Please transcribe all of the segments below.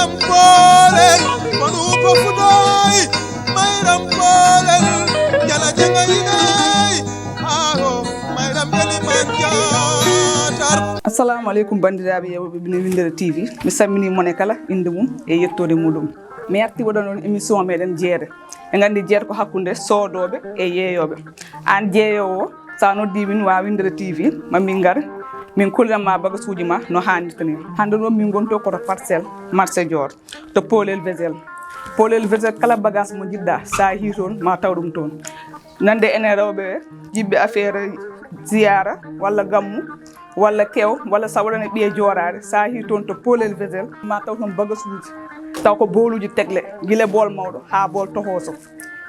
mayram polel manu ko fuday mayram polel jala jangayinay aro mayram beli manjatar. Assalamu alaikum bandiraɓe yewɓe bine Windere TV mi sammini mone kala inde mum e yettode muɗum mi arti waɗan on émission meɗen jeere e gandi jeere ko hakkude soodoɓe e yeeyoɓe an jeeyowo sa noddi min wa Windere TV mamin gar min kollanma bagasuji ma no hannirta ni hande ɗo min gonto koto parcelle marché Dior to Polel Vésel kala bagage mo jiɗɗa sa hi toon ma taw ɗum toon nande enen rewɓe jiɓɓe affaire ziyara walla gammu walla kew walla sa waɗane ɓiye joorade sa hi toon to Polel Vésel ma taw toon bagasuji taw ko boluji tegle guila bool mawɗo ha bool tohoso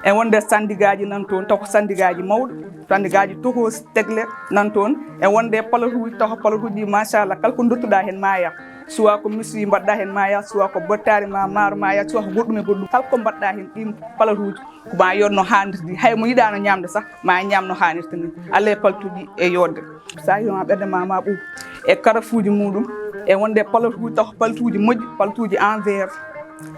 e wonde sandigaji nan toon taw ko sandigaji mawɗo sandigaji tohosi tegle nan toon e wonde palatuji taw palatuji machallah kala ko dottuɗa hen ma yah suwa ko misri mbaɗɗa hen ma yah suwa ko bottari ma maaro ma yah suwa ko goɗɗum e goɗɗum kala ko mbaɗɗa hen ɗin palatuji ma yod no hannirta hay mo yiɗano ñamde sah ma ñam no hannirta ni Allah e paltuji e yodde sa yima ɓerde ma ɓuuɓ e karafuji muɗum e wonde palatuji taw paltuji moƴƴi paltuji en verre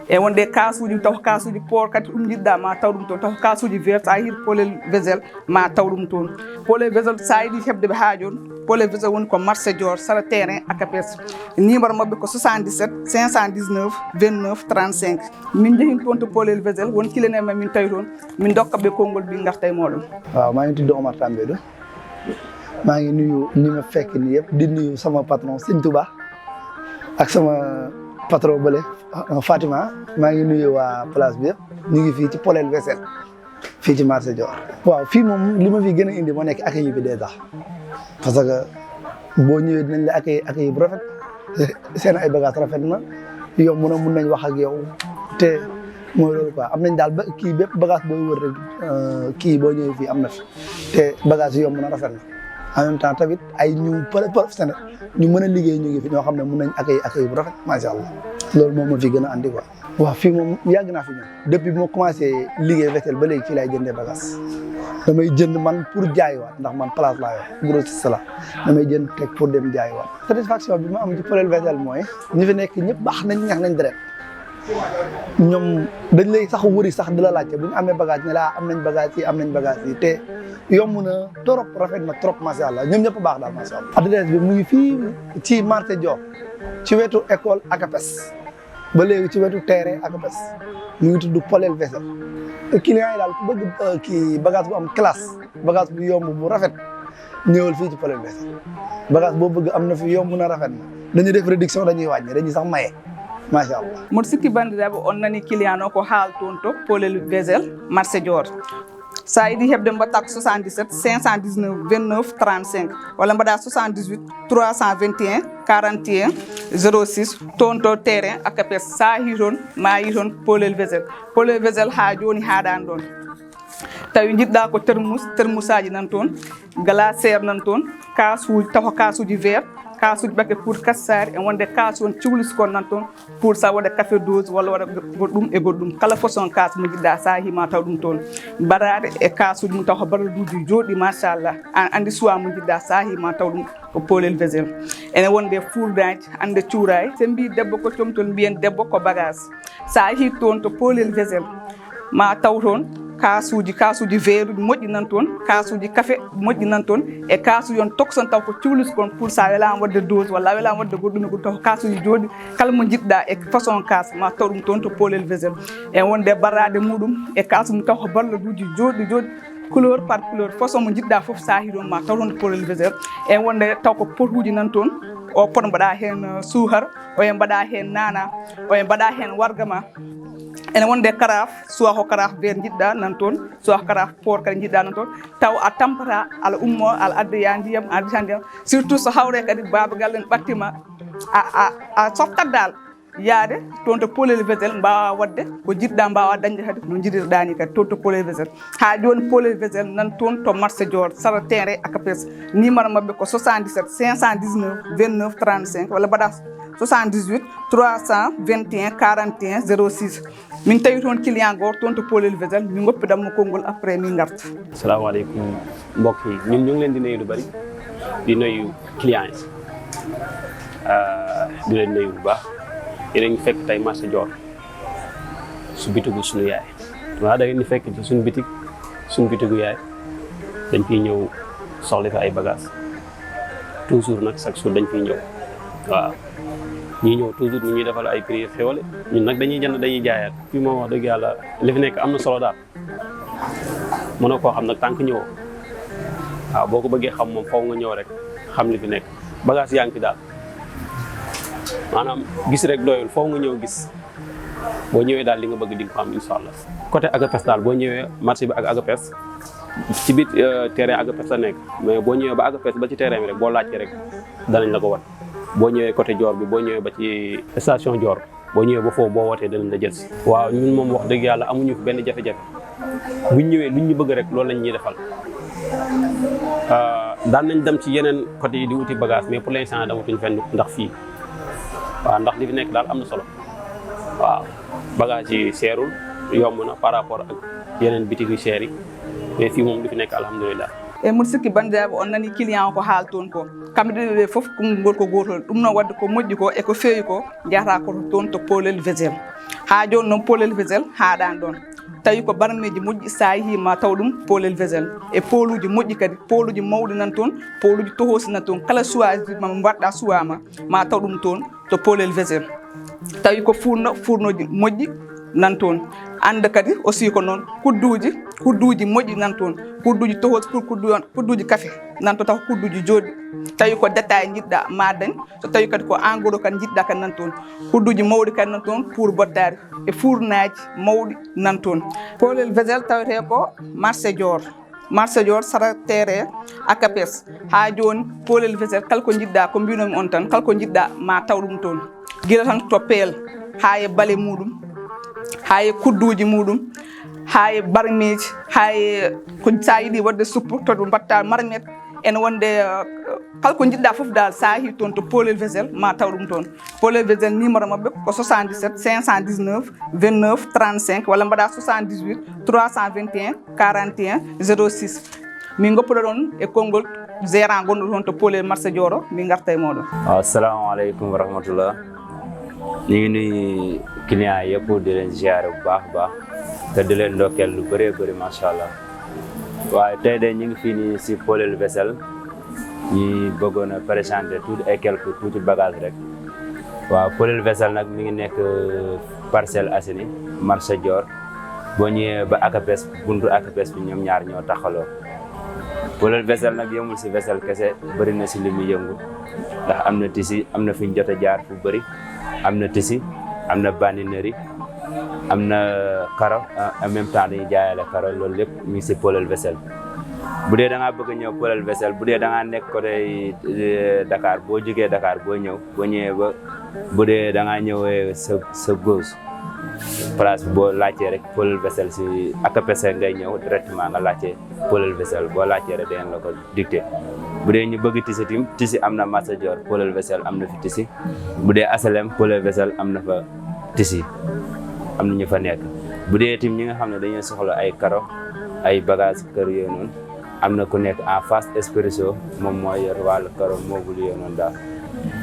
e wonde kasuji taw kasuji por kadi ɗum jiɗɗa ma taw ɗum toon taw kasuji vert sa hir Polel Vésel ma taw ɗum toon Polel Vésel sa yiiɗi heɓde ɓe ha joni Polel Vésel woni ko marché Dior sara terrain ACAPES numéro mabɓe ko 77 519 29 35 min jeehin toon to Polel Vésel won kilanema min tawi toon min dokkaɓe konngol bi garta e moɗon. waaw maa ngi tudd Omar Tambédou maa ngi nuyu ni ma fekk ni yëpp di nuyu sama patron Sëñ Touba ak sama patron bële Fatima maa ngi nuyu waa place bi yëpp ñu ngi fii ci Polel Vésel fii ci marché Dior. waaw fii moom li ma fi gën a indi moo nekk accueil bi déjà parce que boo ñëwee dinañ la accueil bu rafet seen ay bagages rafet na yow mun nañ wax ak yow te mooy loolu quoi am nañ daal ba kii bépp bagage booy wër rek kii boo ñëwee fii am na fi te bagage yi yomb na rafet na en même temps tamit ay ñu professionnel ñu mën a liggéey ñu ngi fi ñoo xam ne mun nañ accueil bu rafet macha allah loolu moom moo fi gën a andi quoi. waaw fii moom yàgg naa fi ñëw depuis bi ma commencé liggéey vaisselle ba léegi fii laay jëndee bagage damay jënd man pour jaayiwaat ndax man place laa yor grossiste la damay jënd teg pour dem jaayiwaat. satisfaction bi ma am ci Polel Vésel mooy ñi fi nekk ñëpp baax nañ ñax nañ deret ñoom dañ lay sax wëri sax di la laajte bu ñu amee bagage ne la am nañ bagage yi te yomb na trop rafet na trop macha allah ñoom ñëpp baax daal macha allah. adresse bi mu ngi fii ci marché Dior ci wetu école ACAPES ba léegi ci wetu terrain ACAPES mu ngi tudd Polel Vésel client yi daal ku bëgg kii bagage bu am classe bagage bu yomb bu rafet ñëwal fii ci Polel Vésel bagage boo bëgg am na fi yomb na rafet na dañuy def réduction dañuy wàññi dañuy sax maye macha allah. mboɗo sikki bandiraɓe on nani client o ko haal toon to Polel Vésel marché Dior sa yiiɗi heɓde mbatta ko 77 519 29 35 walla mbaɗa 78 321 41 06 toon to terrain ACAPES sa hi toon ma yi toon Polel Vésel ha joni haɗani ɗon tawi jiɗɗa ko termusaji nan toon glaciére nan toon kasuji taw ko kasuji vert kasuji ɓakke pour kassari e wonde kasu on cuhlis kon nan toon pour sa waɗa café dose walla waɗa goɗɗum e goɗɗum kala façon kasu mo jiɗɗa sa hima taw ɗum toon barade e kasuji mum taw ko baraduji joɗɗi machallah an andi suwa mo jiɗɗa sa hima taw ɗum ko Polel Vésel ene wonde fuurdaji ande cuuray sen mbi debbo ko comtol mbiyen debbo ko bagage sa yeehi toon to Polel Vésel ma taw toon kasuji verre uji moƴƴi nan toon kasuji café moƴƴi nan toon e kasuji on tokson taw ko cuhlis kon pour sa welama wadde dose walla welama wadde goɗɗum e goɗɗum taw kasuji joɗɗi kala mo jiɗɗa e façon kas ma taw ɗum toon to Polel Vésel e wonde barrade muɗum e kasu mum taw ko balladuji joɗɗi couleur par couleur façon mo jiɗɗa foof sa hi ɗon ma taw toon to Polel Vésel e wonde taw ko potuji nan toon o pot mbaɗa hen suhar o e mbaɗa hen nana o e mbaɗa hen wargama ene wonde karaf soit ko karaf vert jiɗɗa nan toon soit ko karaf por kadi jiɗɗa nan toon taw a tampata ala ummo ala addoya ndiyam a addita ndiyam surtout so hawre kadi babagal en ɓattima a softat dal yaade toon to Polel Vésel mbawa wadde ko jiɗɗa mbawa dañde kadi no jiɗirɗani kadi toon to Polel Vésel ha joni Polel Vésel nan toon to marché Dior sara terrain ACAPES numéro mabɓe ko 77 519 29 35 walla mbaɗa 78 321 41 06 min tawi toon client goto toon to Polel Vésel min goppidanmo konngol après min garta. Assalamu aleykum mbokk yi ñun ñu ngi leen di nuyu lu bari di nuyu client yi di leen nuyu bu baax yéen a ngi fekk tey marché Dior su bitigu suñu yaay waaw da ngeen di fekk ci suñu bitigu yaay dañ fiy ñëw soxla fi ay bagages toujours nag chaque jour dañ fiy ñëw waaw ñii ñëw toujours ñu ñuy defal ay prix xéwale ñun nag dañuy jënd dañuy jaayaat fii moom wax dëgg yàlla li fi nekk am na solo daal mënoo koo xam nag tant que ñëwoo waaw boo ko bëggee xam moom faw nga ñëw rek xam li fi nekk bagage yaa ngi fi daal maanaam gis rek doyul faw nga ñëw gis boo ñëwee daal li nga bëgg di nga ko am incha allah. côté Agapes daal boo ñëwee marché bi ak Agapes ci biir terrain Agapes la nekk mais boo ñëwee ba Agapes ba ci terrain bi rek boo laajtee rek danañ la ko wan boo ñëwee côté Dior bi boo ñëwee ba ci station Dior boo ñëwee ba foofu boo wootee danañ la jël si. waaw ñun moom wax dëgg yàlla amuñu fi benn jafe-jafe buñ ñëwee luñ ñu bëgg rek loolu lañ ñuy defal. daan nañ dem ci yeneen côté yi di wuti bagage mais pour l'instant damatuñ fenn ndax fii waaw ndax li fi nekk daal am na solo waaw bagage yi seerul yomb na par rapport ak yeneen bitig yu seer yi mais fii moom li fi nekk alhamdulillah. e mbiɗa sikki bandiraɓe on nani client o ko haal toon ko kamɓe ɗiɗo ɓe foof konngol ko gotol ɗum noon wadde ko moƴƴi ko eko feewi ko jahata koto toon to Polel Vessel ha joni noon Polel Vessel haaɗani ɗon tawi ko barmeji moƴƴi sa yeehi ma taw ɗum Polel Vessel e poluji moƴƴi kadi poluji mawɗi nan toon poluji tohosi nan toon kala choisi ma mbaɗɗa suwama ma taw ɗum toon to Polel Vessel tawi ko fournoji moƴƴi nan toon anda kadi aussi ko noon kudduji moƴƴi nan toon kudduji tohosi pour kudduji café nan toon taw kudduji joɗɗi tawi ko détail jiɗɗa ma dañ so tawi kadi ko en gros kadi jiɗɗa kadi nan toon kudduji mawɗi kadi nan toon pour bottari e fournaji mawɗi nan toon Polel Vessel tawete ko marché Dior sara terre Agapes ha joni Polel Vessel kala ko jiɗɗa ko mbinomi on tan kala ko jiɗɗa ma taw ɗum toon guila tan to peel ha e bale muɗum ha e kudduji muɗum ha e barmeji ha e ko sa yiiɗi wadde suppu to mbatta marmite ene wonde kala ko jiɗɗa foof dal sa yeehi toon to Polel Vessel ma taw ɗum toon Polel Vessel numéro mabɓe ko 77 519 29 35 walla mbaɗa 78 321 41 06 min goppuɗo ɗon e konngol gérant gonɗo toon to Polel marché Dior o min garta e moɗon. assalamu aleykum wa rahmatullah ñu ngi nuyu client yëpp di leen ziare bu baax baax te di leen ndokkeel lu bëree bëri macha allah waaye tey de ñu ngi fii nii si Polel Vessel ñi bëggoon a présenter tout et quelques tuuti bagage rek waaw Polel Vessel nag mi ngi nekk Parcelles Assainies marché Dior boo ñëwee ba Agapes buntu Agapes bi ñoom ñaar ñoo taxaloo Polel Vessel nag yemul si vaisselle kese bëri na si li muy yëngu ndax am na tisi am na fi ñu jot a jaar fu bëri am na tisi am na baninerie am na karo en même temps dañuy jaayale karo loolu lépp ñu ngi si Polel Vessel bu dee da ngaa bëgg a ñëw Polel Vessel bu dee da ngaa nekk côté Dakar boo jógee Dakar boo ñëwee ba bu dee da ngaa ñëwee sa gauche place boo laajtee rek Polel Vessel si Agapes ngay ñëw directement nga laajtee Polel Vessel boo laajtee rek dangeen la ko dicté bu dee ñu bëgg tisi tim tisi am na marché Dior Polel Vessel am na fi tisi bu dee asalem Polel Vessel am na fa tisi am na ñu fa nekk bu dee tim ñi nga xam ne dañuy soxla ay karo ay bagage kër yooyu noonu am na ku nekk en face Expresso moom mooy yor wàllu karo mobile yooyu noonu daal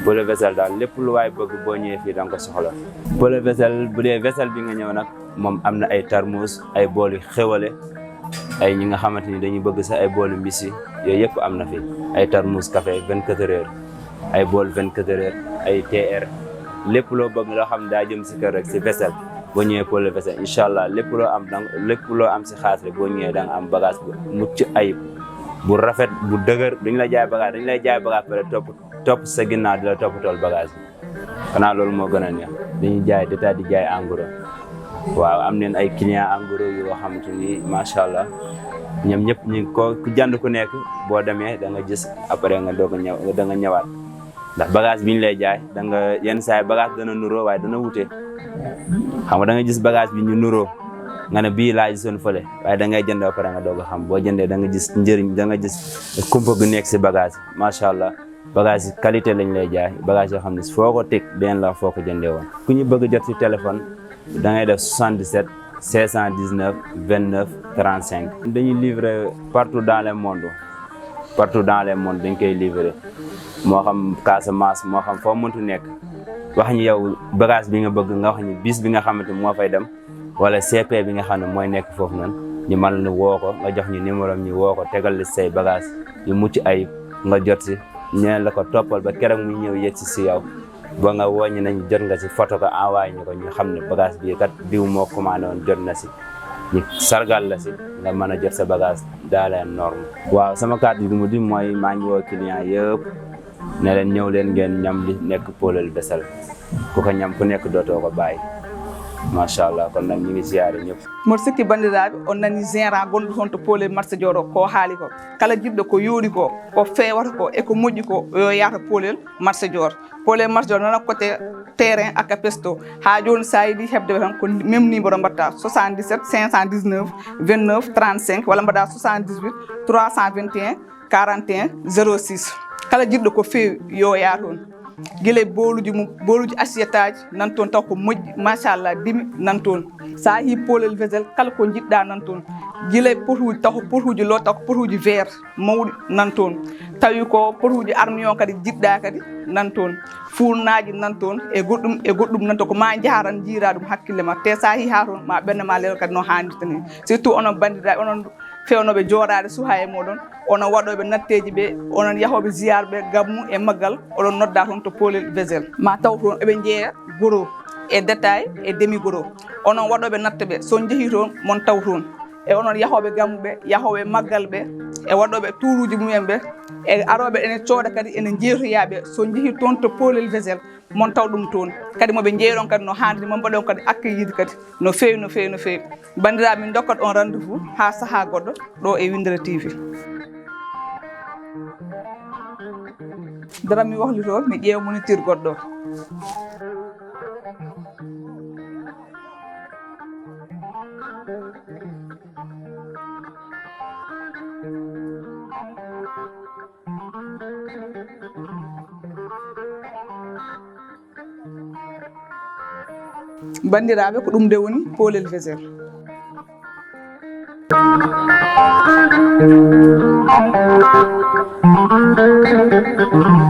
Polel Vessel daal lépp lu waay bëgg boo ñëwee fii da nga ko soxla Polel Vessel bu dee vaisselle bi nga ñëw nag moom am na ay tarmus ay bool yu xewale ay ñi nga xamante ni dañuy bëgg sa ay boolu mbisi yooyu yëpp am na fi ay tarmus café 24 heures ay bool 24 heures ay TR lépp loo bëgg loo xam ne daa jëm si kër rek si vaisselle boo ñëwee Polel Vessel incha allah lépp loo am si xaas rek boo ñëwee da nga am bagage bu mucc ayib bu rafet bu dëgër dañu la jaay bagage dañu lay jaay bagage pare topp sa ginnaaw di la toppatool bagage bi xanaa loolu moo gën a neex dañuy jaay détail di jaay en gros waaw am neen ay client en gros yoo xamante ni macha allah ñoom ñëpp ñu ko ku jënd ku nekk boo demee da nga gis après nga doog a ñëw da nga ñëwaat ndax bagage bi ñu lay jaay da nga yenn saa bagage dana nuroo waaye dana wute xam nga da nga gis bagage bi ñu nuroo nga ne bii laa gisoon fële waaye da ngay jënd ba pare nga doog a xam boo jëndee da nga gis njëriñ da nga gis kumpa gu nekk si bagage macha allah bagage yi qualité lañ lay jaay bagage yoo xam ne foo ko teg den la foo ko jëndee woon ku ñu bëgg jot si téléphone da ngay def 77 519 29 35 dañuy livrer partout dans le monde dañ koy livrer moo xam Casamance moo xam foo mëntu nekk wax ñu yow bagage bi nga bëgg nga wax ñu bis bi nga xamante moo fay dem wala CP bi nga xam ne mooy nekk foofu noonu ñu mën la woo ko nga jox ñu numéro ñu woo ko tegal li say bagage yu mucc ayib nga jot si ñeen la ko toppal ba keroog muy ñëw yegg si yow ba nga wàññi nañ jot nga si photo ko envoyé ñu ko ñu xam ne bagage bi kat diw moo commandé woon jot na si ñu sargal la si nga mën a jot sa bagage dans les normes. waaw sama kàddu gi mu di mooy maa ngi woo client yëpp ne leen ñëw leen ngeen ñam li nekk Polel Vaisselle ku ko ñam ku nekk dootoo ko bàyyi machallah kon nag ñu ngi ziyaare ñëpp. mboɗo sikki bandiraɓe on nani gérant gonɗo toon to Polel marché Dior ko haali ko kala jiɗɗo ko yooɗi ko fewata ko e ko moƴƴi ko yo yahata Polel marché Dior. Polel marché Dior noon côté terrain aka pesto ha joni sa yiiɗi hebde tan ko même numéro mbatta 77 519 29 35 walla mbaɗa 78 321 41 06 kala jiɗɗo ko feewi yo yaa toon guila boluji assiette aji nan toon taw ko moƴƴi machallah dimi nan toon sa yi Polel Vaisselle kala ko jiɗɗa nan toon guila potuji taw ko potuji lo taw ko potuji vert mawɗi nan toon tawi ko potuji armion kadi jiɗɗa kadi nan toon fuurnaji nan toon e goɗɗum nan toon ko ma jaran jiira ɗum hakkille ma te sa yi ha toon ma ɓernde lelo kadi no hannirta ni surtout onon bandiraɓe onon fewnoɓe jooɗade suha e moɗon onon waɗoɓe natteji ɓe onon yahoɓe ziyare ɓe gammu e maggal oɗon nodda toon to Polel Vaisselle ma taw toon eɓe jeeya goro e détail e demi goro onon waɗoɓe natta ɓe son jeehi toon mon taw toon e onon yahoɓe gammu ɓe yahoɓe maggal ɓe e waɗoɓe touruji mumen ɓe e aroɓe ene cooda kadi ene jeetoyaɓe son jeehi toon to Polel Vaisselle mon taw ɗum toon kadi moɓe jeeyɗon kadi no hanniri mo mbaɗon kadi accueillir kadi no feewi no feewi no feewi bandiraɓe min dokkat on rendez-vous ha saaha goɗɗo ɗo e Windere TV. dara mi wahlito mi ƴeewa moniteur goɗɗo bandiraɓe ko ɗum de woni Polel Vaisselle.